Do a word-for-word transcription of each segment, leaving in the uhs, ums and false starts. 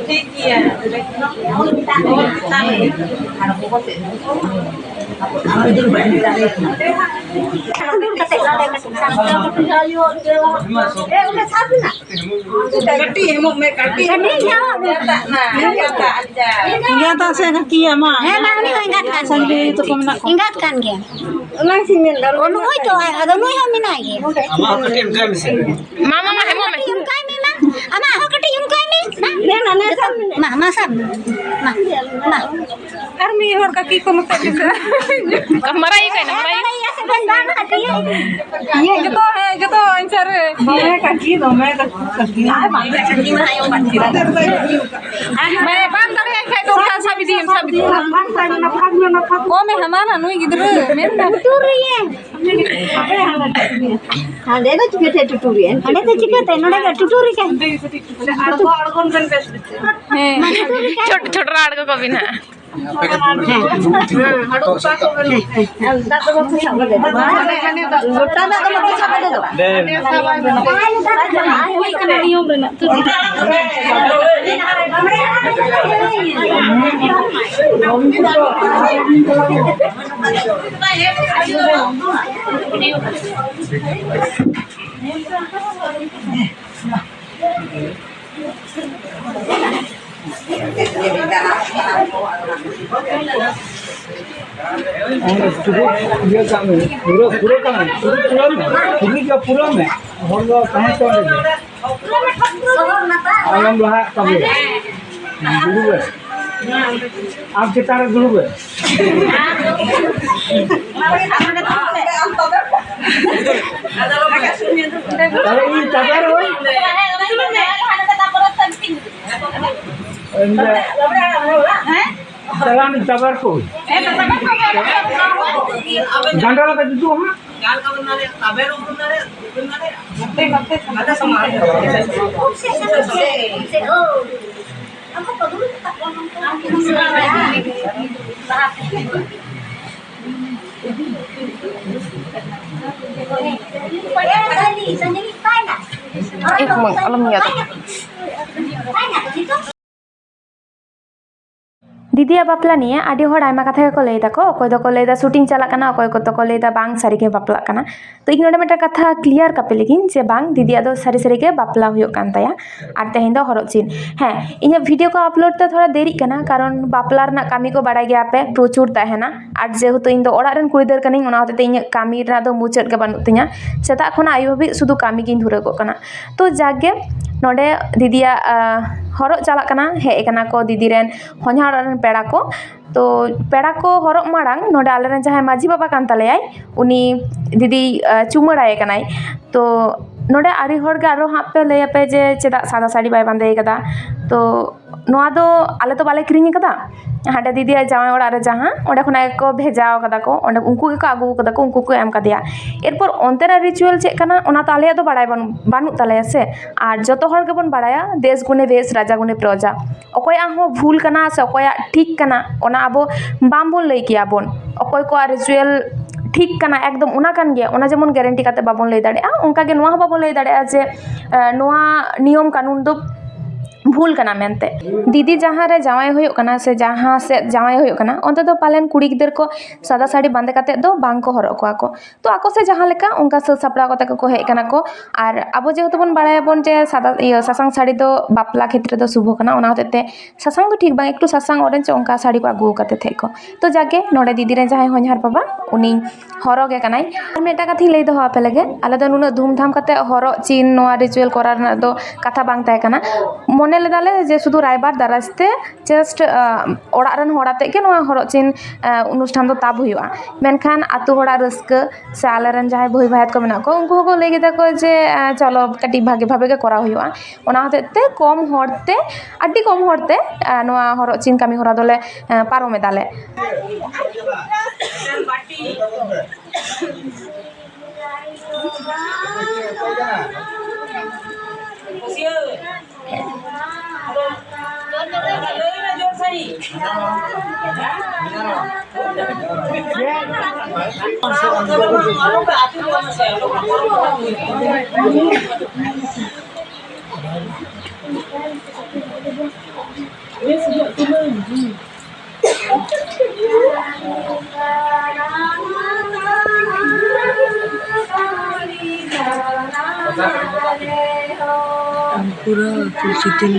ᱴᱷᱤᱠ ᱜᱮᱭᱟ᱾ ᱫᱩᱲᱩᱵ ᱠᱟᱛᱮ ᱱᱚᱰᱮ ᱠᱟᱹᱴᱤᱡ ᱥᱟᱢᱴᱟᱣ ᱠᱟᱛᱮ ᱦᱩᱭᱩᱜ ᱜᱮᱭᱟ᱾ ᱮ, ᱚᱸᱰᱮ ᱥᱟᱵ ᱢᱮᱱᱟᱜ᱾ ᱠᱟᱹᱴᱤᱡ ᱮᱢᱚᱜ ᱢᱮ, ᱠᱟᱹᱴᱤᱡ᱾ ᱠᱟᱹᱴᱤᱡ ᱧᱚᱜ᱾ ᱮᱸᱜᱟᱛ ᱟᱜ ᱱᱟ, ᱮᱸᱜᱟᱛ ᱟᱜ ᱟᱡ ᱡᱟ᱾ ᱮᱸᱜᱟᱛ ᱥᱮ ᱠᱤᱭᱟ ᱢᱟ᱾ ᱦᱮᱸ, ᱢᱟ, ᱩᱱᱤ ᱦᱚᱸ ᱮᱸᱜᱟᱛ ᱠᱟᱱ ᱥᱟᱺᱜᱤᱧ ᱜᱮᱭᱟ᱾ ᱛᱟᱠᱚ ᱢᱮᱱᱟᱜ ᱠᱚᱣᱟ᱾ ᱮᱸᱜᱟᱛ ᱠᱟᱱ ᱜᱮᱭᱟ᱾ ᱚᱱᱟ ᱜᱮᱥᱮᱧ ᱢᱮᱱᱫᱟ᱾ ᱚ, ᱱᱩᱭ ᱛᱚ, ᱟᱫᱚ ᱱᱩᱭ ᱦᱚᱸ ᱢᱮᱱᱟᱭ ᱜᱮᱭᱟ᱾ ᱟᱢᱟᱜ ᱦᱚᱸ ᱠᱟᱹᱴᱤᱡ ᱚᱱᱠᱟᱭ ᱢᱮᱥᱮ᱾ ᱢᱟ, ᱢᱟ, ᱢᱟ, ᱮᱢᱚᱜ ᱢᱮ᱾ ᱠᱟᱹᱴᱤᱡ ᱚᱱᱠᱟᱭ ᱢᱮ, ᱢᱟ᱾ ᱟᱢᱟᱜ ᱦᱚᱸ ᱠᱟᱹᱴᱤᱡ ᱚᱱᱠᱟᱭ ᱢᱮ, ᱢᱟ᱾ ᱢᱮ, ᱢᱟ, ᱢᱟ, ᱥᱟᱵ ᱢᱮ᱾ ᱢᱟ, ᱢᱟ᱾ ᱟᱨ ᱢᱤᱫ ᱦᱚᱲ ᱠᱟᱹᱠᱤ ᱠᱚ ᱱᱚᱛᱮ ᱫᱤᱥᱟᱹ᱾ ᱢᱟᱨᱟᱝ ᱤᱭᱟᱹ ᱠᱟᱭ ᱱᱟ, ᱢᱟᱨᱟᱝ ᱤᱭᱟᱹ᱾ ᱤᱭᱟᱹ ᱥᱮ ᱵᱟᱝ, ᱵᱟᱝ, ᱠᱟᱹᱴᱤᱡ᱾ ᱤᱭᱟᱹ ᱡᱚᱛᱚ, ᱦᱮᱸ, ᱡᱚᱛᱚ answer ᱨᱮ᱾ ᱫᱚᱢᱮ ᱠᱟᱹᱠᱤ, ᱫᱚᱢᱮ ᱠᱟᱹᱠᱤ᱾ ᱟᱨ ᱵᱟᱝ ᱫᱚ ᱠᱟᱹᱠᱤ ᱢᱟ ᱟᱭᱳ ᱵᱟᱝ ᱠᱷᱤᱨᱟ᱾ ᱢᱟᱱᱮ ᱵᱟᱝ ᱫᱟᱲᱮᱭᱟᱜ ᱠᱷᱟᱡ ᱫᱚ ᱚᱱᱠᱟ ᱥᱟᱵ ᱤᱫᱤᱭᱮᱢ, ᱥᱟᱵ ᱤᱫᱤᱭᱮᱢ᱾ ᱯᱷᱟᱸᱠ ᱛᱟᱭ ᱢᱮ, ᱯᱷᱟᱸᱠ ᱢᱮ, ᱯᱷᱟᱸᱠ᱾ ᱠᱚᱢᱮ ᱦᱟᱢᱟᱞᱟ ᱱᱩᱭ ᱜᱤᱫᱽᱨᱟᱹ, ᱢᱮᱱ ᱫᱟ᱾ ᱴᱩᱴᱩᱨᱤᱭᱮ᱾ ᱦᱟᱸᱰᱮ ᱫᱚ ᱪᱤᱠᱟᱹᱛᱮ ᱴᱩᱴᱩᱨᱤᱭᱮ? ᱦᱟᱸᱰᱮ ᱫᱚ ᱪᱤᱠᱟᱹᱛᱮ? ᱱᱚᱰᱮ ᱜᱮ ᱴᱩᱴᱩᱨᱤ ᱠᱟᱱ᱾ ᱟᱬᱜᱚ, ᱟᱬᱜᱚᱱ ᱵᱮᱱ ᱵᱮᱥ ᱵᱮᱥ᱾ ᱦᱮᱸ᱾ ᱪᱷᱳᱴ, ᱪᱷᱳᱴ ᱨᱮ ᱟᱬᱜᱚ ᱠᱚᱵᱤᱱ ᱦᱟᱸᱜ᱾ ᱦᱮᱸ, ᱦᱮᱸ, ᱦᱟᱹᱨᱩᱵ ᱠᱚᱣᱟ ᱠᱚ ᱵᱮᱱ᱾ ᱫᱟᱜ ᱫᱚ ᱵᱟᱠᱚ ᱥᱟᱵ ᱠᱟᱛᱮ ᱫᱚ᱾ ᱜᱚᱴᱟ ᱫᱟᱜ ᱫᱚ ᱵᱟᱠᱚ ᱥᱟᱵ ᱠᱟᱛᱮ ᱫᱚ᱾ ᱦᱩᱭ ᱠᱟᱱᱟ ᱱᱤᱭᱚᱢ ᱨᱮᱱᱟᱜ᱾ ᱚᱸᱰᱮ ᱥᱩᱫᱷᱩ ᱤᱭᱟᱹ ᱠᱟᱜ ᱢᱮ, ᱯᱩᱨᱟᱹ, ᱯᱩᱨᱟᱹ ᱠᱟᱜ ᱢᱮ, ᱯᱩᱨᱟᱹ, ᱯᱩᱨᱟᱹ ᱢᱮ, ᱯᱩᱨᱟᱹ ᱜᱮ ᱯᱩᱨᱟᱹ ᱢᱮ, ᱦᱚᱲ ᱫᱚ ᱛᱟᱦᱮᱸ ᱦᱚᱪᱚ ᱚᱸᱰᱮ ᱜᱮ᱾ ᱟᱞᱚᱢ ᱞᱟᱦᱟᱜ ᱛᱟᱵᱚ᱾ ᱫᱩᱲᱩᱵ ᱢᱮ᱾ ᱟᱢ ᱪᱮᱛᱟᱱ ᱨᱮ ᱫᱩᱲᱩᱵ ᱢᱮ᱾ ᱛᱟᱦᱞᱮ ᱤᱧ ᱪᱟᱵᱟ ᱨᱮ ᱦᱳᱭ᱾ ᱤᱧ ᱫᱚ ᱪᱟᱞᱟᱣ ᱱᱤᱧ ᱪᱟᱵᱟ ᱨᱮ ᱦᱳᱭ᱾ ᱰᱟᱸᱰᱟ ᱞᱟᱜᱟ ᱡᱩᱛᱩᱜ ᱟᱢ ᱦᱟᱸᱜ᱾ ᱮᱠ ᱢᱟᱹᱭ, ᱟᱞᱚᱢ ᱧᱮᱞᱟ᱾ ᱫᱤᱫᱤᱭᱟᱜ ᱵᱟᱯᱞᱟ ᱱᱤᱭᱮ ᱟᱹᱰᱤ ᱦᱚᱲ ᱟᱭᱢᱟ ᱠᱟᱛᱷᱟ ᱜᱮᱠᱚ ᱞᱟᱹᱭ ᱫᱟᱠᱚ᱾ ᱚᱠᱚᱭ ᱫᱚᱠᱚ ᱞᱟᱹᱭ ᱫᱟ shooting ᱪᱟᱞᱟᱜ ᱠᱟᱱᱟ, ᱚᱠᱚᱭ ᱠᱚᱫᱚ ᱠᱚ ᱞᱟᱹᱭ ᱫᱟ ᱵᱟᱝ, ᱥᱟᱹᱨᱤᱜᱮ ᱵᱟᱯᱞᱟᱜ ᱠᱟᱱᱟ᱾ ᱛᱚ ᱤᱧ ᱱᱚᱰᱮ ᱢᱤᱫᱴᱟᱝ ᱠᱟᱛᱷᱟ clear ᱠᱟᱯᱮ ᱞᱟᱹᱜᱤᱧ ᱡᱮ ᱵᱟᱝ, ᱫᱤᱫᱤᱭᱟᱜ ᱫᱚ ᱥᱟᱹᱨᱤ ᱥᱟᱹᱨᱤᱜᱮ ᱵᱟᱯᱞᱟ ᱦᱩᱭᱩᱜ ᱠᱟᱱ ᱛᱟᱭᱟ᱾ ᱟᱨ ᱛᱮᱦᱮᱧ ᱫᱚ ᱦᱚᱨᱚᱜ ᱪᱤᱱ᱾ ᱦᱮᱸ, ᱤᱧᱟᱹᱜ video ᱠᱚ upload ᱛᱮ ᱛᱷᱚᱲᱟ ᱫᱮᱨᱤᱜ ᱠᱟᱱᱟ, ᱠᱟᱨᱚᱱ ᱵᱟᱯᱞᱟ ᱨᱮᱱᱟᱜ ᱠᱟᱹᱢᱤ ᱠᱚ ᱵᱟᱲᱟᱭ ᱜᱮᱭᱟ ᱯᱮ, ᱯᱨᱚᱪᱩᱨ ᱛᱟᱦᱮᱱᱟ᱾ ᱟᱨ ᱡᱮᱦᱮᱛᱩ ᱤᱧ ᱫᱚ ᱚᱲᱟᱜ ᱨᱮᱱ ᱠᱩᱲᱤ ᱜᱤᱫᱟᱹᱨ ᱠᱟᱹᱱᱟᱹᱧ, ᱚᱱᱟ ᱦᱚᱛᱮᱡ ᱛᱮ ᱤᱧᱟᱹᱜ ᱠᱟᱹᱢᱤ ᱨᱮᱱᱟᱜ ᱫᱚ ᱢᱩᱪᱟᱹᱫ ᱜᱮ ᱵᱟᱹᱱᱩᱜ ᱛᱤᱧᱟ᱾ ᱥᱮᱛᱟᱜ ᱠᱷᱚᱱᱟᱜ ᱟᱹᱭᱩᱵ ᱦᱟᱹᱵᱤᱡ ᱥᱩᱫᱷᱩ ᱠᱟᱹᱢᱤ ᱜᱤᱧ ᱫᱷᱩᱨᱟᱹᱣ ᱠᱚᱜ ᱠᱟᱱᱟ᱾ ᱛᱚ ᱡᱟᱠ ᱜᱮ, ᱱᱚᱰᱮ ᱫᱤᱫᱤᱭᱟᱜ, ᱟ, ᱦᱚᱨᱚᱜ ᱪᱟᱞᱟᱜ ᱠᱟᱱᱟ, ᱦᱮᱡ ᱟᱠᱟᱱᱟ ᱠᱚ ᱫᱤᱫᱤ ᱨᱮᱱ ᱦᱚᱧᱦᱟᱨ ᱚᱲᱟᱜ ᱨᱮᱱ ᱯᱮᱲᱟ ᱠᱚ᱾ ᱛᱚ ᱯᱮᱲᱟ ᱠᱚ ᱦᱚᱨᱚᱜ ᱢᱟᱲᱟᱝ ᱱᱚᱰᱮ ᱟᱞᱮᱨᱮᱱ ᱡᱟᱦᱟᱸᱭ ᱢᱟᱹᱡᱷᱤ ᱵᱟᱵᱟ ᱠᱟᱱ ᱛᱟᱞᱮᱭᱟᱭ, ᱩᱱᱤ ᱫᱤᱫᱤ, ᱟ, ᱪᱩᱢᱟᱹᱲᱟᱭᱮ ᱠᱟᱱᱟᱭ᱾ ᱛᱚ ᱱᱚᱰᱮ ᱟᱹᱰᱤ ᱦᱚᱲᱜᱮ ᱟᱨᱚ ᱦᱟᱸᱜ ᱯᱮ ᱞᱟᱹᱭᱟᱯᱮ ᱡᱮ ᱪᱮᱫᱟᱜ ᱥᱟᱫᱟ ᱥᱟᱹᱲᱤ ᱵᱟᱭ ᱵᱟᱸᱫᱮ ᱠᱟᱫᱟ᱾ ᱛᱚ ᱱᱚᱣᱟ ᱫᱚ ᱟᱞᱮ ᱛᱚ ᱵᱟᱞᱮ ᱠᱤᱨᱤᱧ ᱠᱟᱫᱟ, ᱦᱟᱸᱰᱮ ᱫᱤᱫᱤᱭᱟᱜ ᱡᱟᱶᱟᱭ ᱚᱲᱟᱜ ᱨᱮ ᱡᱟᱦᱟᱸ, ᱚᱸᱰᱮ ᱠᱷᱚᱱᱟᱜ ᱜᱮᱠᱚ ᱵᱷᱮᱡᱟᱣ ᱠᱟᱫᱟ ᱠᱚ, ᱚᱸᱰᱮ ᱩᱱᱠᱩ ᱜᱮᱠᱚ ᱟᱹᱜᱩ ᱠᱟᱫᱟ ᱠᱚ, ᱩᱱᱠᱩ ᱠᱚ ᱮᱢ ᱠᱟᱫᱮᱭᱟ᱾ ᱮᱨᱯᱚᱨ ᱚᱱᱛᱮᱱᱟᱜ ritual ᱪᱮᱫ ᱠᱟᱱᱟ, ᱚᱱᱟ ᱛᱚ ᱟᱞᱮᱭᱟᱜ ᱫᱚ ᱵᱟᱲᱟᱭ ᱵᱟᱹᱱᱩᱜ, ᱵᱟᱹᱱᱩᱜ ᱛᱟᱞᱮᱭᱟ ᱥᱮ᱾ ᱟᱨ ᱡᱚᱛᱚ ᱦᱚᱲ ᱜᱮᱵᱚᱱ ᱵᱟᱲᱟᱭᱟ, ᱫᱮᱥ ᱜᱩᱱᱮ ᱵᱮᱥ, ᱨᱟᱡᱟ ᱜᱩᱱᱮ ᱯᱨᱚᱡᱟ᱾ ᱚᱠᱚᱭᱟᱜ ᱦᱚᱸ ᱵᱷᱩᱞ ᱠᱟᱱᱟ ᱥᱮ ᱚᱠᱚᱭᱟᱜ ᱴᱷᱤᱠ ᱠᱟᱱᱟ, ᱚᱱᱟ ᱟᱵᱚ ᱵᱟᱝᱵᱚᱱ ᱞᱟᱹᱭ ᱠᱮᱭᱟ ᱵᱚᱱ᱾ ᱚᱠᱚᱭ ᱠᱚᱣᱟᱜ ritual ᱴᱷᱤᱠ ᱠᱟᱱᱟ, ᱮᱠᱫᱚᱢ ᱚᱱᱟ ᱠᱟᱱ ᱜᱮᱭᱟ, ᱚᱱᱟ ᱡᱮᱢᱚᱱ guarantee ᱠᱟᱛᱮ ᱵᱟᱵᱚᱱ ᱞᱟᱹᱭ ᱫᱟᱲᱮᱭᱟᱜᱼᱟ, ᱚᱱᱠᱟ ᱜᱮ ᱱᱚᱣᱟ ᱦᱚᱸ ᱵᱟᱵᱚᱱ ᱞᱟᱹᱭ ᱫᱟᱲᱮᱭᱟᱜᱼᱟ ᱡᱮ, ᱮ, ᱱᱚᱣᱟ ᱱᱤᱭᱚᱢ ᱠᱟᱹᱱᱩᱱ ᱫᱚ ᱵᱷᱩᱞ ᱠᱟᱱᱟ ᱢᱮᱱᱛᱮ᱾ ᱫᱤᱫᱤ ᱡᱟᱦᱟᱸ ᱨᱮ ᱡᱟᱶᱟᱭ ᱦᱩᱭᱩᱜ ᱠᱟᱱᱟ ᱥᱮ ᱡᱟᱦᱟᱸ ᱥᱮᱫ ᱡᱟᱶᱟᱭ ᱦᱩᱭᱩᱜ ᱠᱟᱱᱟ, ᱚᱱᱛᱮ ᱫᱚ ᱯᱟᱞᱮᱱ ᱠᱩᱲᱤ ᱜᱤᱫᱟᱹᱨ ᱠᱚ ᱥᱟᱫᱟ ᱥᱟᱹᱲᱤ ᱵᱟᱸᱫᱮ ᱠᱟᱛᱮ ᱫᱚ ᱵᱟᱝ ᱠᱚ ᱦᱚᱨᱚᱜ ᱠᱚᱣᱟ ᱠᱚ᱾ ᱛᱚ ᱟᱠᱚ ᱥᱮᱫ ᱡᱟᱦᱟᱸ ᱞᱮᱠᱟ ᱚᱱᱠᱟ ᱥᱟᱹᱛ ᱥᱟᱯᱲᱟᱣ ᱠᱟᱛᱮ ᱠᱚ ᱦᱮᱡ ᱠᱟᱱᱟ ᱠᱚ᱾ ᱟᱨ ᱟᱵᱚ ᱡᱮᱦᱮᱛᱩ ᱵᱚᱱ ᱵᱟᱲᱟᱭᱟᱵᱚᱱ ᱡᱮ ᱥᱟᱫᱟ, ᱤᱭᱟᱹ, ᱥᱟᱥᱟᱝ ᱥᱟᱹᱲᱤ ᱫᱚ ᱵᱟᱯᱞᱟ ᱠᱷᱮᱛᱨᱮ ᱫᱚ ᱥᱩᱵᱷᱚ ᱠᱟᱱᱟ, ᱚᱱᱟ ᱦᱚᱛᱮᱡ ᱛᱮ ᱥᱟᱥᱟᱝ ᱫᱚ ᱴᱷᱤᱠ ᱵᱟᱝ, ᱮᱠᱴᱩ ᱥᱟᱥᱟᱝ orange ᱚᱱᱠᱟ ᱥᱟᱹᱲᱤ ᱠᱚ ᱟᱹᱜᱩ ᱠᱟᱛᱮ ᱛᱟᱦᱮᱸᱫ ᱠᱚ᱾ ᱛᱚ ᱡᱟᱜᱮ ᱱᱚᱰᱮ ᱫᱤᱫᱤ ᱨᱮᱱ ᱡᱟᱦᱟᱸᱭ ᱦᱚᱧᱦᱟᱨ ᱵᱟᱵᱟ, ᱩᱱᱤ ᱦᱚᱨᱚᱜᱮ ᱠᱟᱱᱟᱭ᱾ ᱟᱨ ᱢᱤᱫᱴᱟᱝ ᱠᱟᱛᱷᱟᱧ ᱞᱟᱹᱭ ᱫᱚᱦᱚ ᱟᱯᱮ ᱞᱟᱹᱜᱤᱫ, ᱟᱞᱮ ᱫᱚ ᱱᱩᱱᱟᱹᱜ ᱫᱷᱩᱢᱫᱷᱟᱢ ᱠᱟᱛᱮ ᱦᱚᱨᱚᱜ ᱪᱤᱱ ᱱᱚᱣᱟ ritual ᱠᱚᱨᱟᱣ ᱨᱮᱱᱟᱜ ᱫᱚ ᱠᱟᱛᱷᱟ ᱵᱟᱝ ᱛᱟᱦᱮᱸ ᱠᱟᱱᱟ᱾ ᱢᱚᱱᱮ ᱞᱮᱫᱟᱞᱮ ᱡᱮ ᱥᱩᱫᱷᱩ ᱨᱟᱭᱵᱟᱨ ᱫᱟᱨᱟᱭ ᱛᱮ just, ᱟ, ᱚᱲᱟᱜ ᱨᱮᱱ ᱦᱚᱲ ᱟᱛᱮᱫ ᱜᱮ ᱱᱚᱣᱟ ᱦᱚᱨᱚᱜ ᱪᱤᱱ, ᱟ, ᱚᱱᱩᱥᱴᱷᱟᱱ ᱫᱚ ᱛᱟᱵ ᱦᱩᱭᱩᱜᱼᱟ᱾ ᱢᱮᱱᱠᱷᱟᱱ ᱟᱛᱳ ᱦᱚᱲᱟᱜ ᱨᱟᱹᱥᱠᱟᱹ ᱥᱮ ᱟᱞᱮᱨᱮᱱ ᱡᱟᱦᱟᱸᱭ ᱵᱷᱟᱹᱭ ᱵᱷᱟᱭᱟᱛ ᱠᱚ ᱢᱮᱱᱟᱜ ᱠᱚᱣᱟ, ᱩᱱᱠᱩ ᱦᱚᱸᱠᱚ ᱞᱟᱹᱭ ᱠᱮᱫᱟ ᱠᱚ ᱡᱮ, ᱟ, ᱪᱚᱞᱚ ᱠᱟᱹᱴᱤᱡ ᱵᱷᱟᱜᱮ ᱵᱷᱟᱵᱮ ᱜᱮ ᱠᱚᱨᱟᱣ ᱦᱩᱭᱩᱜᱼᱟ᱾ ᱚᱱᱟ ᱦᱚᱛᱮᱡ ᱛᱮ ᱠᱚᱢ ᱦᱚᱲ ᱛᱮ, ᱟᱹᱰᱤ ᱠᱚᱢ ᱦᱚᱲ ᱛᱮ, ᱟ, ᱱᱚᱣᱟ ᱦᱚᱨᱚᱜ ᱪᱤᱱ ᱠᱟᱹᱢᱤ ᱦᱚᱨᱟ ᱫᱚᱞᱮ, ᱟ, ᱯᱟᱨᱚᱢ ᱮᱫᱟᱞᱮ᱾ ᱯᱩᱨᱟᱹ ᱥᱤᱛᱩᱝ᱾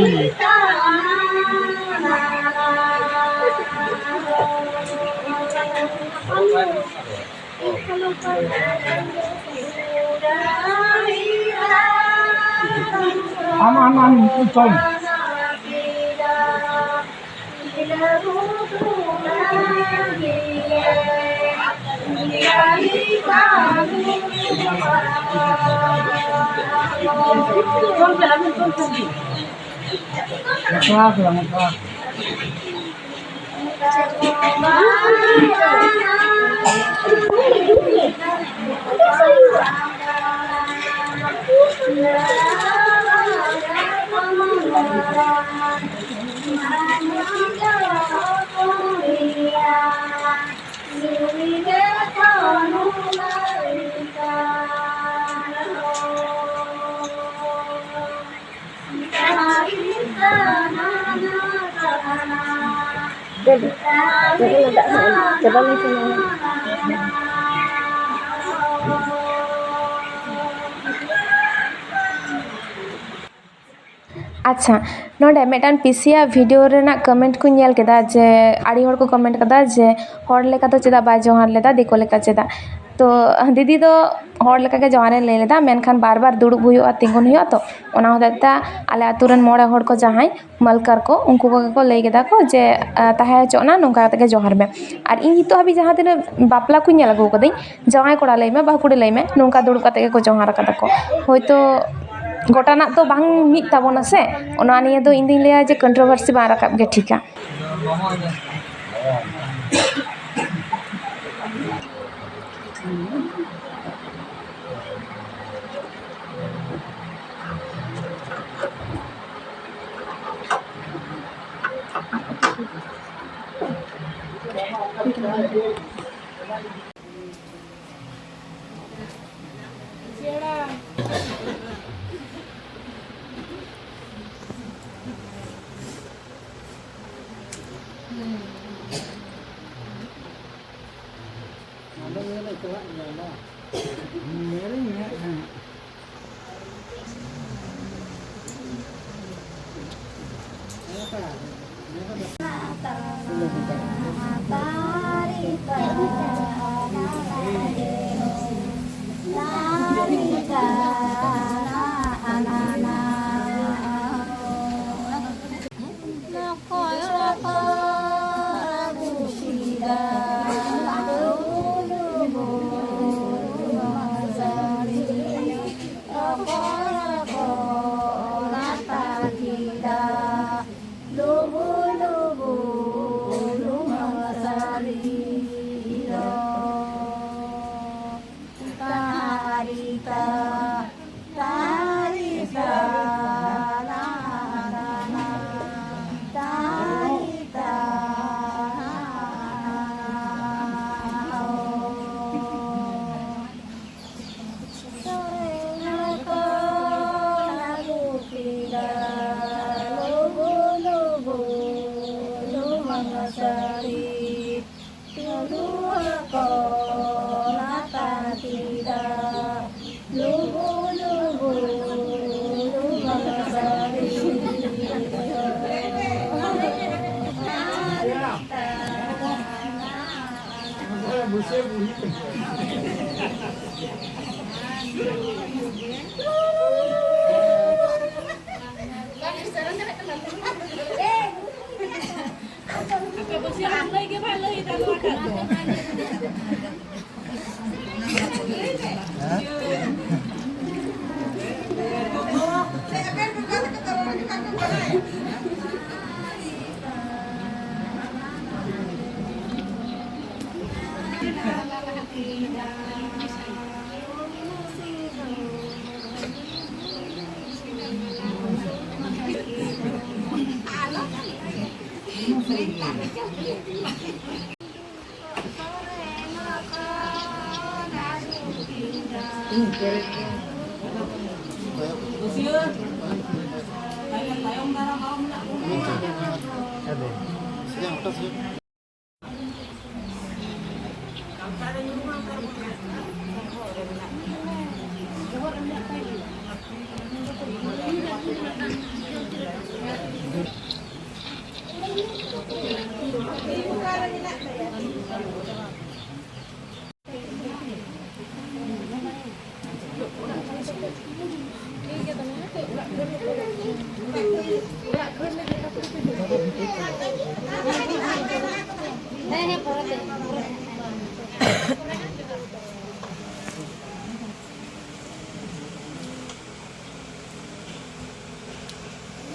ᱟᱢ, ᱟᱢ, ᱟᱢ, ᱪᱚᱞ᱾ ᱟᱪᱪᱷᱟ, ᱱᱚᱰᱮ ᱢᱤᱫᱴᱟᱝ ᱯᱤᱥᱤᱭᱟᱜ ᱵᱷᱤᱰᱤᱭᱳ ᱨᱮᱱᱟᱜ ᱠᱚᱢᱮᱱᱴ ᱠᱚᱧ ᱧᱮᱞ ᱠᱮᱫᱟ ᱡᱮ ᱟᱹᱰᱤ ᱦᱚᱲ ᱠᱚ ᱠᱚᱢᱮᱱᱴ ᱠᱟᱫᱟ ᱡᱮ ᱦᱚᱲ ᱞᱮᱠᱟ ᱫᱚ ᱪᱮᱫᱟᱜ ᱵᱟᱭ ᱡᱚᱦᱟᱨ ᱞᱮᱫᱟ, ᱫᱤᱠᱩ ᱞᱮᱠᱟ ᱪᱮᱫᱟᱜ? ᱛᱚ ᱫᱤᱫᱤ ᱫᱚ ᱦᱚᱲ ᱞᱮᱠᱟᱜᱮ ᱡᱚᱦᱟᱨᱮ ᱞᱟᱹᱭ ᱞᱮᱫᱟ, ᱢᱮᱱᱠᱷᱟᱱ ᱵᱟᱨ ᱵᱟᱨ ᱫᱩᱲᱩᱵ ᱦᱩᱭᱩᱜᱼᱟ, ᱛᱤᱸᱜᱩᱱ ᱦᱩᱭᱩᱜᱼᱟ᱾ ᱛᱚ ᱚᱱᱟ ᱦᱚᱛᱮᱡ ᱛᱮ ᱟᱞᱮ ᱟᱹᱛᱩ ᱨᱮᱱ ᱢᱚᱬᱮ ᱦᱚᱲ ᱠᱚ ᱡᱟᱦᱟᱸᱭ ᱢᱟᱞᱠᱟᱨ ᱠᱚ, ᱩᱱᱠᱩ ᱠᱚᱜᱮ ᱠᱚ ᱞᱟᱹᱭ ᱠᱮᱫᱟ ᱠᱚ ᱡᱮ, ᱟᱸ, ᱛᱟᱦᱮᱸ ᱦᱚᱪᱚᱜ ᱱᱟ, ᱱᱚᱝᱠᱟ ᱠᱟᱛᱮ ᱜᱮ ᱡᱚᱦᱟᱨ ᱢᱮ᱾ ᱟᱨ ᱤᱧ ᱱᱤᱛᱚᱜ ᱦᱟᱹᱵᱤᱡ ᱡᱟᱦᱟᱸ ᱛᱤᱱᱟᱹᱜ ᱵᱟᱯᱞᱟ ᱠᱚᱧ ᱧᱮᱞ ᱟᱹᱜᱩ ᱠᱟᱹᱫᱟᱹᱧ, ᱡᱟᱶᱟᱭ ᱠᱚᱲᱟ ᱞᱟᱹᱭ ᱢᱮ, ᱵᱟᱹᱦᱩ ᱠᱩᱲᱤ ᱞᱟᱹᱭ ᱢᱮ, ᱱᱚᱝᱠᱟ ᱫᱩᱲᱩᱵ ᱠᱟᱛᱮ ᱜᱮᱠᱚ ᱡᱚᱦᱟᱨ ᱠᱟᱫᱟ ᱠᱚ᱾ ᱦᱳᱭᱛᱳ ᱜᱚᱴᱟᱱᱟᱜ ᱛᱚ ᱵᱟᱝ ᱢᱤᱫ ᱛᱟᱵᱚᱱᱟ ᱥᱮ, ᱚᱱᱟ ᱱᱤᱭᱮ ᱫᱚ ᱤᱧ ᱫᱩᱧ ᱞᱟᱹᱭᱟ ᱡᱮ ᱠᱚᱱᱴᱨᱳᱵᱷᱟᱨᱥᱤ ᱵᱟᱝ ᱨᱟᱠᱟᱵ ᱜᱮ ᱴᱷᱤᱠᱟ᱾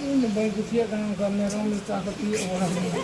ᱤᱧ ᱫᱚ ᱵᱟᱹᱧ ᱠᱩᱥᱤᱭᱟᱜ ᱠᱟᱱᱟ ᱚᱱᱠᱟ ᱢᱮᱨᱚᱢ ᱞᱮ ᱪᱟᱥ ᱠᱟᱛᱮ ᱚᱲᱟᱜ ᱨᱮ᱾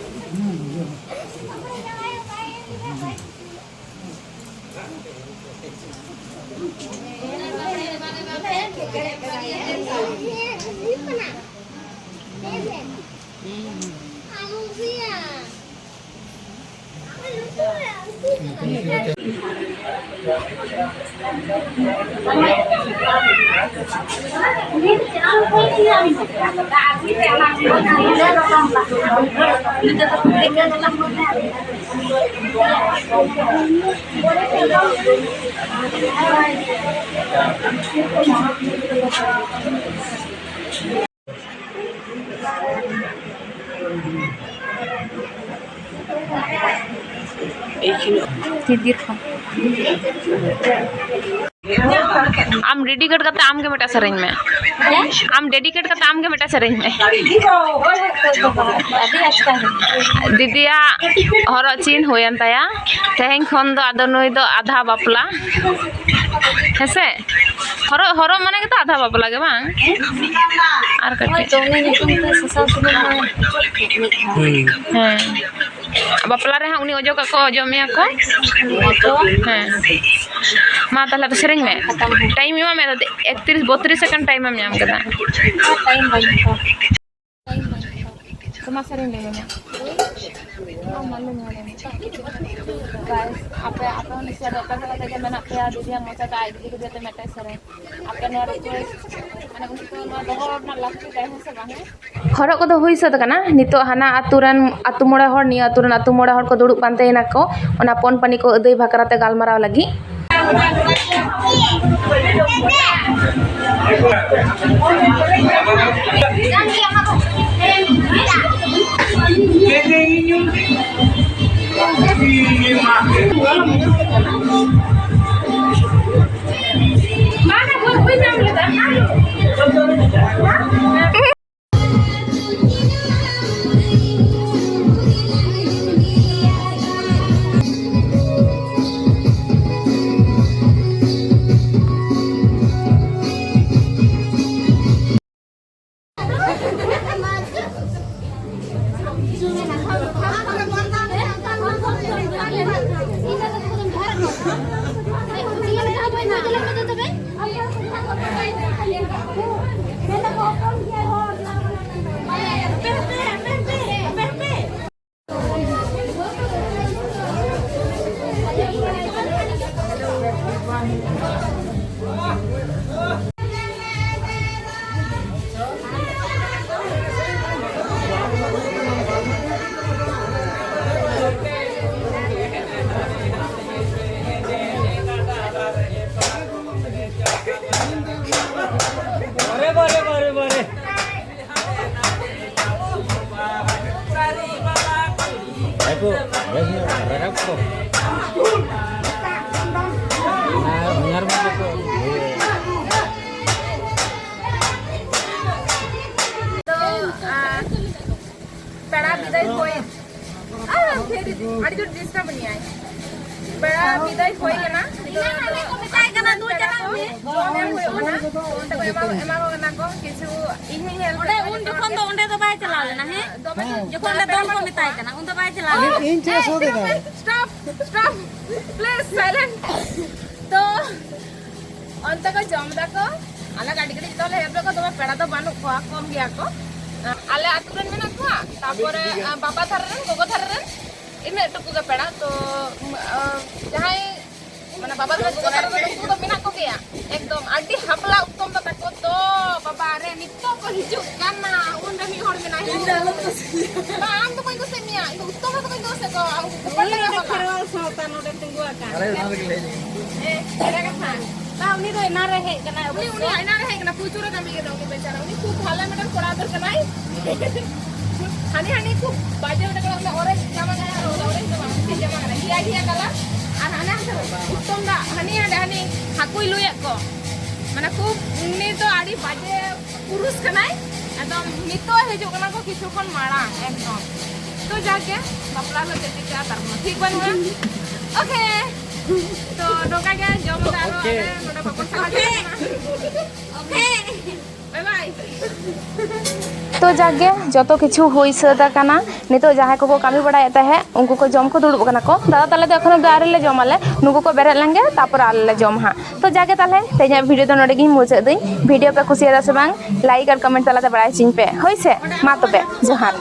ᱛᱤ ᱫᱤᱨ ᱠᱷᱚᱱ᱾ ᱟᱢ ᱰᱮᱰᱤᱠᱮᱴ ᱠᱟᱛᱮ ᱟᱢ ᱜᱮ ᱢᱤᱫᱴᱟᱝ ᱥᱮᱨᱮᱧ ᱢᱮ᱾ ᱟᱢ ᱰᱮᱰᱤᱠᱮᱴ ᱠᱟᱛᱮ ᱟᱢ ᱜᱮ ᱢᱤᱫᱴᱟᱝ ᱥᱮᱨᱮᱧ ᱢᱮ᱾ ᱟᱹᱰᱤ ᱟᱪᱠᱟ ᱜᱮ᱾ ᱫᱤᱫᱤᱭᱟᱜ ᱦᱚᱨᱚᱜ ᱪᱤᱱ ᱦᱩᱭᱮᱱ ᱛᱟᱭᱟ᱾ ᱛᱮᱦᱮᱧ ᱠᱷᱚᱱ ᱫᱚ ᱟᱫᱚ ᱱᱩᱭ ᱫᱚ ᱟᱫᱷᱟ ᱵᱟᱯᱞᱟ᱾ ᱦᱮᱸᱥᱮ? ᱦᱚᱨᱚᱜ, ᱦᱚᱨᱚᱜ ᱢᱟᱱᱮ ᱜᱮᱛᱚ ᱟᱫᱷᱟ ᱵᱟᱯᱞᱟ ᱜᱮ ᱵᱟᱝ? ᱟᱨ ᱠᱟᱹᱴᱤᱡ᱾ ᱦᱳᱭ ᱛᱚ, ᱩᱱᱤ ᱧᱩᱛᱩᱢ ᱛᱮ ᱥᱟᱥᱟᱝ ᱥᱩᱱᱩᱢ ᱢᱟ ᱚᱪᱚᱜ ᱠᱮᱫ ᱢᱤᱫ ᱫᱷᱟᱣ᱾ ᱦᱩᱸ᱾ ᱦᱮᱸ᱾ ᱵᱟᱯᱞᱟ ᱨᱮᱦᱚᱸ ᱩᱱᱤ ᱚᱡᱚᱜᱟᱜ ᱠᱚ ᱚᱡᱚᱜ ᱢᱮᱭᱟ ᱠᱚ᱾ ᱦᱮᱸ ᱛᱚ᱾ ᱦᱮᱸ᱾ ᱢᱟ ᱛᱟᱦᱞᱮ ᱟᱫᱚ ᱥᱮᱨᱮᱧ ᱢᱮ᱾ ᱠᱷᱟᱛᱟᱢ ᱦᱚᱸ᱾ ᱴᱟᱭᱤᱢ ᱮᱢᱟᱜ ᱢᱮ, ᱮᱠᱛᱤᱨᱤᱥ, ᱵᱚᱛᱨᱤᱥ ᱥᱮᱠᱮᱱᱰ ᱴᱟᱭᱤᱢ ᱮᱢ ᱧᱟᱢ ᱠᱮᱫᱟ᱾ ᱟᱨ ᱴᱟᱭᱤᱢ ᱵᱟᱹᱧ ᱦᱟᱛᱟᱣᱟ᱾ ᱴᱟᱭᱤᱢ ᱵᱟᱹᱧ ᱦᱟᱛᱟᱣᱟ᱾ ᱢᱟ ᱥᱮᱨᱮᱧ ᱞᱟᱹᱭ ᱢᱮ ᱢᱟ᱾ ᱟᱢ ᱢᱟ ᱞᱟᱹᱭ ᱢᱮ, ᱞᱟᱹᱭ ᱢᱮ᱾ Guys, ᱟᱯᱮ, ᱟᱯᱮ ᱦᱚᱸ ᱱᱤᱥᱪᱚᱭ ᱟᱫᱚ ᱚᱠᱟ ᱞᱮᱠᱟ ᱛᱮᱜᱮ ᱢᱮᱱᱟᱜ ᱯᱮᱭᱟ, ᱫᱤᱫᱤᱭᱟᱜ ᱢᱚᱪᱟ ᱛᱮ ᱟᱡ ᱫᱤᱫᱤ ᱠᱚ ᱡᱟᱛᱮ ᱢᱤᱫᱴᱮᱱ ᱥᱮᱨᱮᱧ᱾ ᱟᱯᱮ ᱱᱚᱣᱟ request, ᱢᱟᱱᱮ, ᱩᱱᱠᱩ ᱱᱚᱣᱟ ᱫᱚᱦᱚ ᱨᱮᱱᱟᱜ ᱞᱟᱹᱠᱛᱤ ᱛᱟᱦᱮᱸ ᱥᱮ ᱵᱟᱝ? ᱦᱚᱨᱚᱜ ᱠᱚᱫᱚ ᱦᱩᱭ ᱥᱟᱹᱛ ᱟᱠᱟᱱᱟ᱾ ᱱᱤᱛᱚᱜ ᱦᱟᱱᱟ ᱟᱹᱛᱩ ᱨᱮᱱ ᱟᱹᱛᱩ ᱢᱚᱬᱮ ᱦᱚᱲ, ᱱᱤᱭᱟᱹ ᱟᱹᱛᱩ ᱨᱮᱱ ᱟᱹᱛᱩ ᱢᱚᱬᱮ ᱦᱚᱲ ᱠᱚ ᱫᱩᱲᱩᱵ ᱯᱟᱱᱛᱮᱭᱮᱱᱟ ᱠᱚ᱾ ᱚᱱᱟ ᱯᱚᱱ ᱯᱟᱹᱱᱤ ᱠᱚ ᱟᱹᱫᱟᱹᱭ ᱵᱟᱠᱷᱨᱟ ᱛᱮ ᱜᱟᱞᱢᱟᱨᱟᱣ ᱞᱟᱹᱜᱤᱫ᱾ ᱵᱟᱨᱮ, ᱵᱟᱨᱮ, ᱵᱟᱨᱮ, ᱵᱟᱨᱮ᱾ ᱵᱷᱟᱭᱯᱳ, ᱵᱮᱥ ᱧᱚᱜ ᱨᱟᱠᱟᱵ ᱠᱚ᱾ ᱟᱨ ᱵᱷᱮᱜᱟᱨ ᱵᱷᱮᱜᱟᱨ ᱠᱚ᱾ ᱛᱚ, ᱟᱨ ᱯᱮᱲᱟ ᱵᱤᱫᱟᱹᱭ ᱦᱩᱭ᱾ ᱟᱨ ᱯᱷᱤᱨ ᱟᱹᱰᱤ ᱡᱳᱨ disturb ᱮᱫᱟᱭ᱾ ᱯᱮᱲᱟ ᱵᱤᱫᱟᱹᱭ ᱦᱩᱭ ᱠᱟᱱᱟ᱾ ᱱᱤᱛᱚᱜ ᱫᱚ ᱢᱮᱛᱟᱭ ᱠᱟᱱᱟ, "ᱫᱩ ᱪᱟᱞᱟᱜ ᱢᱮ, ᱡᱚᱢ ᱮᱢ ᱦᱩᱭᱩᱜ ᱠᱟᱱᱟ᱾" ᱚᱱᱛᱮ ᱠᱚ ᱮᱢᱟ, ᱮᱢᱟ ᱠᱚ ᱠᱟᱱᱟ ᱠᱚ ᱠᱤᱪᱷᱩ, ᱤᱧ ᱦᱚᱸᱧ help ᱚᱸᱰᱮ ᱮᱫ ᱠᱚᱣᱟ ᱩᱱ ᱡᱚᱛᱚ ᱡᱚᱠᱷᱚᱱ ᱦᱚᱲ ᱫᱚ ᱜᱮ᱾ ᱚᱸᱰᱮ ᱫᱚ ᱵᱟᱭ ᱪᱟᱞᱟᱣ ᱞᱮᱱᱟ, ᱦᱮᱸ? ᱫᱚᱢᱮ ᱦᱮᱸ᱾ ᱡᱚᱠᱷᱚᱱ ᱚᱸᱰᱮ ᱫᱚᱞ ᱠᱚ ᱢᱮᱛᱟᱭ ᱠᱟᱱᱟ, ᱩᱱ ᱫᱚ ᱵᱟᱭ ᱪᱟᱞᱟᱣ ᱞᱮᱱᱟ᱾ ᱤᱧ, ᱤᱧ ᱪᱮᱫ ᱦᱮᱸ, ᱥᱚᱫ ᱮᱫᱟ? Stop, stop, please silent. ᱛᱚ, ᱚᱱᱛᱮ ᱠᱚ ᱡᱚᱢ ᱫᱟᱠᱚ, ᱟᱞᱮ ᱠᱟᱹᱴᱤᱡ ᱠᱟᱹᱴᱤᱡ ᱫᱚᱞᱮ help ᱮᱫ ᱠᱚᱣᱟ, ᱫᱚᱢᱮ ᱯᱮᱲᱟ ᱫᱚ ᱵᱟᱹᱱᱩᱜ ᱠᱚᱣᱟ, ᱠᱚᱢ ᱜᱮᱭᱟ ᱠᱚ᱾ ᱟᱞᱮ ᱟᱹᱛᱩ ᱨᱮᱱ ᱢᱮᱱᱟᱜ ᱠᱚᱣᱟ, ᱛᱟᱯᱚᱨᱮ ᱟᱸ, ᱵᱟᱵᱟ ᱫᱷᱟᱨᱮ ᱨᱮᱱ, ᱜᱚᱜᱚ ᱫᱷᱟᱨᱮ ᱨᱮᱱ, ᱤᱱᱟᱹᱜ ᱴᱩᱠᱩ ᱜᱮ ᱯᱮᱲᱟ᱾ ᱛᱚ ᱟᱸ, ᱡᱟᱦᱟᱸᱭ ᱢᱟᱱᱮ ᱵᱟᱵᱟ ᱫᱷᱟᱨᱮ, ᱜᱚᱜᱚ ᱫᱷᱟᱨᱮ ᱨᱮᱱ ᱩᱱᱠᱩ ᱫᱚ ᱢᱮᱱᱟᱜ ᱠᱚᱜᱮᱭᱟ᱾ ᱮᱠᱫᱚᱢ ᱟᱹᱰᱤ ᱦᱟᱯᱞᱟ ᱩᱛᱛᱚᱢ ᱫᱟ ᱛᱟᱠᱚ ᱫᱚ, ᱵᱟᱵᱟ ᱨᱮ, ᱱᱤᱛᱚᱜ ᱠᱚ ᱦᱤᱡᱩᱜ ᱠᱟᱱᱟ᱾ ᱩᱱᱨᱮ ᱢᱤᱫ ᱦᱚᱲ ᱢᱮᱱᱟᱭᱟ᱾ ᱤᱧ ᱫᱚ ᱟᱞᱚᱢ ᱠᱩᱥᱤᱭᱟᱹᱧᱟ᱾ ᱵᱟᱝ, ᱟᱢ ᱫᱚ ᱵᱟᱹᱧ ᱠᱩᱥᱤᱭᱟᱜ ᱢᱮᱭᱟ, ᱤᱧ ᱫᱚ ᱩᱛᱛᱚᱢ ᱫᱟ ᱛᱟᱠᱚᱧ ᱠᱩᱥᱤᱭᱟᱜ ᱠᱚᱣᱟ᱾ ᱩᱱᱠᱩ ᱠᱚ ᱯᱟᱞᱮ ᱵᱟᱵᱟ᱾ ᱠᱷᱮᱨᱣᱟᱞ ᱥᱟᱶᱛᱟ ᱱᱚᱰᱮ ᱛᱤᱸᱜᱩ ᱟᱠᱟᱱ᱾ ᱟᱞᱮ ᱚᱱᱟ ᱨᱮᱜᱮ ᱞᱟᱹᱭ ᱞᱮᱜᱮ᱾ ᱮ, ᱮᱲᱮ ᱠᱟᱛᱷᱟ᱾ ᱵᱟᱝ, ᱩᱱᱤ ᱫᱚ ᱮᱱᱟᱱ ᱨᱮ ᱦᱮᱡ ᱠᱟᱱᱟᱭ᱾ ᱩᱱᱤ, ᱩᱱᱤ ᱮᱱᱟᱱ ᱨᱮ ᱦᱮᱡ ᱠᱟᱱᱟ, ᱯᱨᱚᱪᱩᱨ ᱮ ᱠᱟᱹᱢᱤ ᱠᱮᱫᱟ ᱩᱱᱤ ᱵᱮᱪᱟᱨᱟ᱾ ᱩᱱᱤ ᱠᱷᱩᱵ ᱵᱷᱟᱞᱮ ᱢᱤᱫᱴᱮᱱ ᱠᱚᱲᱟ ᱜᱤᱫᱟᱹᱨ ᱠᱟᱱᱟᱭ᱾ ᱦᱟᱹᱱᱤ, ᱦᱟᱹᱱᱤ ᱠᱷᱩᱵ ᱵᱟᱡᱮ ᱢᱤᱫᱴᱮᱱ ᱠᱚᱲᱟ, ᱚᱱᱟ orange ᱡᱟᱢᱟ ᱡᱟᱦᱟᱸ ᱦᱚᱨᱚᱜ ᱠᱟᱫᱟ, orange ᱫᱚ ᱵᱟᱝ, ᱪᱮᱫ ᱡᱟᱢᱟ ᱠᱟᱱᱟ? ᱜᱷᱤᱭᱟ ᱜᱷᱤᱭᱟ colour᱾ ᱟᱨ ᱦᱟᱱᱮ ᱦᱟᱱᱛᱮ ᱩᱛᱛᱚᱢ ᱫᱟ, ᱦᱟᱹᱱᱤ ᱦᱟᱸᱰᱮ ᱦᱟᱹᱱᱤ ᱦᱟᱹᱠᱩᱭ ᱞᱩᱭᱮᱫ ᱠᱚ᱾ ᱢᱟᱱᱮ ᱠᱷᱩᱵ, ᱩᱱᱤ ᱫᱚ ᱟᱹᱰᱤ ᱵᱟᱡᱮ ᱯᱩᱨᱩᱥ ᱠᱟᱱᱟᱭ᱾ ᱮᱠᱫᱚᱢ ᱱᱤᱛᱚᱜ ᱦᱤᱡᱩᱜ ᱠᱟᱱᱟ ᱠᱚ ᱠᱤᱪᱷᱩ ᱠᱷᱚᱱ ᱢᱟᱲᱟᱝ ᱮᱠᱫᱚᱢ᱾ ᱛᱚ ᱡᱟᱜᱮ, ᱵᱟᱯᱞᱟ ᱫᱚ ᱪᱮᱫ ᱪᱤᱠᱟᱹᱜᱼᱟ ᱛᱟᱨ ᱠᱳᱱᱳ ᱴᱷᱤᱠ ᱵᱟᱹᱱᱩᱜᱼᱟ᱾ OK, ᱛᱚ ᱱᱚᱝᱠᱟ ᱜᱮ ᱡᱚᱢ ᱫᱚ ᱟᱨᱦᱚᱸ OK᱾ ᱟᱞᱮ ᱱᱚᱰᱮ ᱵᱟᱵᱚᱱ ᱥᱟᱦᱟ ᱫᱟᱲᱮᱭᱟᱜ ᱠᱟᱱᱟ᱾ OK, bye bye᱾ ᱛᱚ ᱡᱟᱜᱮ, ᱡᱚᱛᱚ ᱠᱤᱪᱷᱩ ᱦᱩᱭ ᱥᱟᱹᱛ ᱟᱠᱟᱱᱟ᱾ ᱱᱤᱛᱚᱜ ᱡᱟᱦᱟᱸᱭ ᱠᱚᱠᱚ ᱠᱟᱹᱢᱤ ᱵᱟᱲᱟᱭᱮᱫ ᱛᱟᱦᱮᱸᱫ, ᱩᱱᱠᱩ ᱠᱚ ᱡᱚᱢ ᱠᱚ ᱫᱩᱲᱩᱵ ᱟᱠᱟᱱᱟ ᱠᱚ᱾ ᱫᱟᱫᱟ ᱛᱟᱞᱮ ᱫᱚ ᱮᱠᱷᱚᱱ ᱚᱵᱫᱤ ᱟᱹᱣᱨᱤ ᱞᱮ ᱡᱚᱢ ᱟᱞᱮ, ᱱᱩᱠᱩ ᱠᱚ ᱵᱮᱨᱮᱫ ᱞᱮᱱ ᱜᱮ, ᱛᱟᱨᱯᱚᱨ ᱟᱞᱮ ᱞᱮ ᱡᱚᱢ ᱦᱟᱸᱜ᱾ ᱛᱚ ᱡᱟᱜᱮ, ᱛᱟᱦᱚᱞᱮ ᱛᱮᱦᱮᱧᱟᱜ video ᱫᱚ ᱱᱚᱰᱮ ᱜᱤᱧ ᱢᱩᱪᱟᱹᱫ ᱫᱟᱹᱧ᱾ Video ᱯᱮ ᱠᱩᱥᱤᱭᱟᱫᱟ ᱥᱮ ᱵᱟᱝ, like ᱟᱨ comment ᱛᱟᱞᱟᱛᱮ ᱵᱟᱲᱟᱭ ᱦᱚᱪᱚᱧ ᱯᱮ, ᱦᱳᱭ ᱥᱮ? ᱢᱟ ᱛᱚᱵᱮ, ᱡᱚᱦᱟᱨ᱾